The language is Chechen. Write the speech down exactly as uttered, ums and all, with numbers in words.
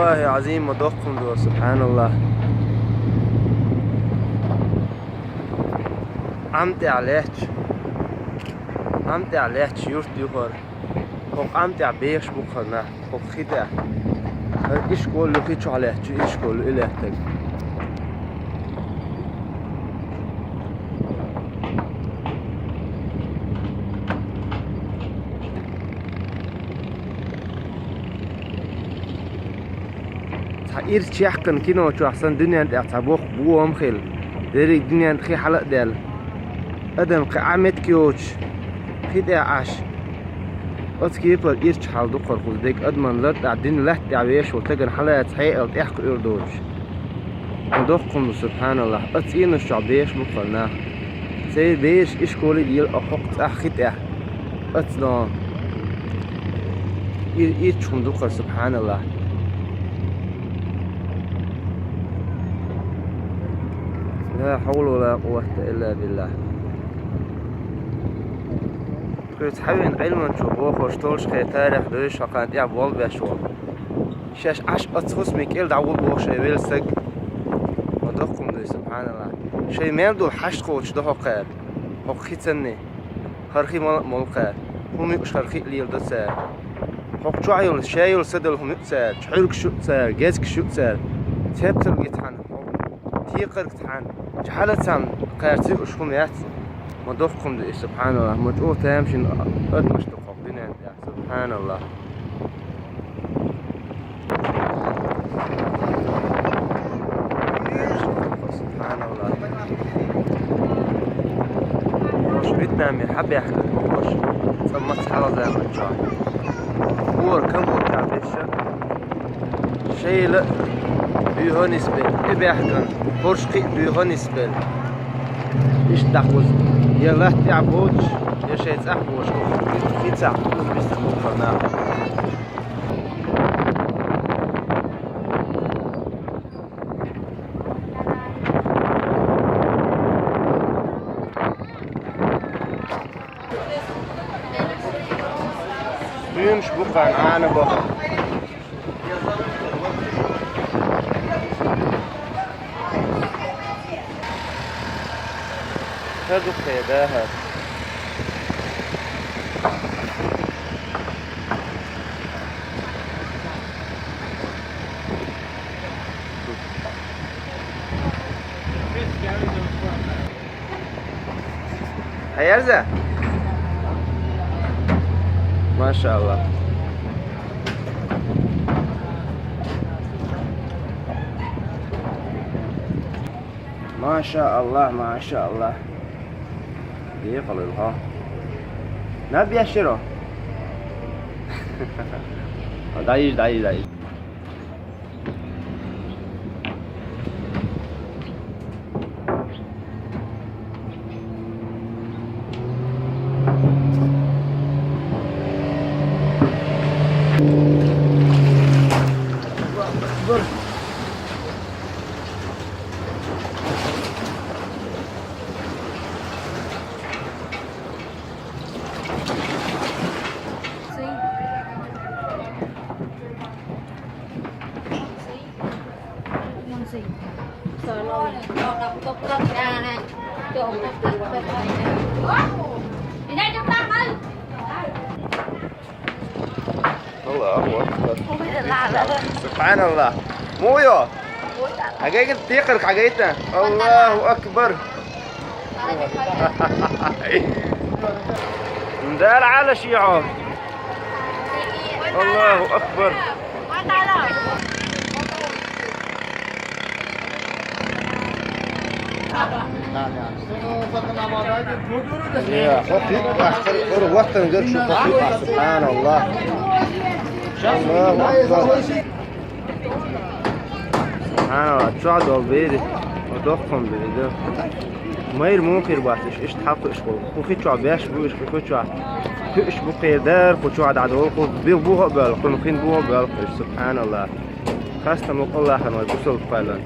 Аллахи Ӏазим, ма доккха хӀума ду, субхьаналлахӀ. Ӏам тӀехь лаьтташ, Ӏам тӀехь лаьтташ юрт ю хӀара. ХӀокху Ӏам тӀехь бехаш бу хӀара нах, хӀокху хи тӀехь. ХӀара ишкол ю, хи чохь лаьтташ ю ишкол ю, и лаьттарг. Цхьа ирча яьккхина кино чохь санна, дуьнен тӀехь цхьа боккха бохам хилла. Дерриг дуьнен тӀе хи хьала а даьлла. Адам кхин Ӏа меттиг йоцуш, хи тӀехь Ӏаш. Оцу кепара ирча хьал ду кхара кхуза дерг, адаман лар тӀехь, дуьнен латта тӀехь вешан волу стагана хьалаца хьекъал тӀехь кхуьур доцуш. Ма доккха хӀума ду, субхьаналлахӀ, оцу цӀенош чохь бехаш бу хӀара нах. Церан бераш ишколе а лела, а хӀокху цӀахь хи тӀехь. Оцу дон. И, ирча хӀума ду хӀара, субхьаналлахӀ. Ла хьавла ва ла къуввата илла биллахӀ. Тхоьца схьавеана Ӏилманчо бохуш, толлушехь тарих девзаш, хӀокхарна тӀехь болх беш волу. Шаьш Ӏаш оцу хӀусаме кӀел дӀавуллу боху шайн велла стаг. Ма доккха хӀума дуй, субхьаналлахӀ. Шайн мел долу хьашт кхочуш ду хӀокхара, хӀокху хи цӀанний. ХӀара хи мала а молу кхара. ХӀума юуш хӀара хи а леладо цара. ХӀокху чохь йолу, шайн йолу са долу хӀума ю цара. Чхьуьргаш ю цара, гезгаш ю цара. Цепцалгица хьан, текхаргца хьан, чхьалацам кхара ца юуш хӀума яц. Ма доккха хӀума ду и, субхьаналлахӀ, ма чӀогӀа тамашийна адамаш ду хӀокху дуьнен тӀехь, субхьаналлахӀ. СубхьаналлахӀ. Хьоьш Вьетнаме хьабаьхкина бохуш, цкъа маца хьалха заманчохь. ХӀора Камбоджа беша. Шайла а буьйху нисбелла, тӀебаьхкина, хӀорш кхин а буьйху нисбелла. Иштта дӀакхуза, я латта тӀехь боцуш, я шайн цӀахь боцуш, хи цӀахь кхуза бисина бу хӀара нах. Дуьйнаш бу кхарна Ӏана боху. Ца ду кхе дахар. Хьаерза? Машаалла. Машаалла, машаалла. Декъала хьо. Наб яширо? ДӀаийша, дӀаийша, дӀаийша. Аллаху акбар. Субханаллах. Муо? Хьагайта, текхарг хьагайта. Аллаху акбар. Дала Ӏала шиъо. Аллаху акбар. Я, хӀокху юкъахь, хӀара ваттан гар шу хӀокху юкъахь, субханаллах. Аллаху акбар. Субханаллах, чохь долу бери, доккхун бери ду. Майра муха хир бац, иштта хьакхуьуш болу. Кху хи чохь беш бу, иштта кху хи чохь кхуьуш бу кхердар, кху чохь дӀадолу, кху бу-, буха а боьлла, кхунна хин буха а боьлла, иштта, субханаллах. Хастам ву Аллахьан вай бусалба кхоьллан.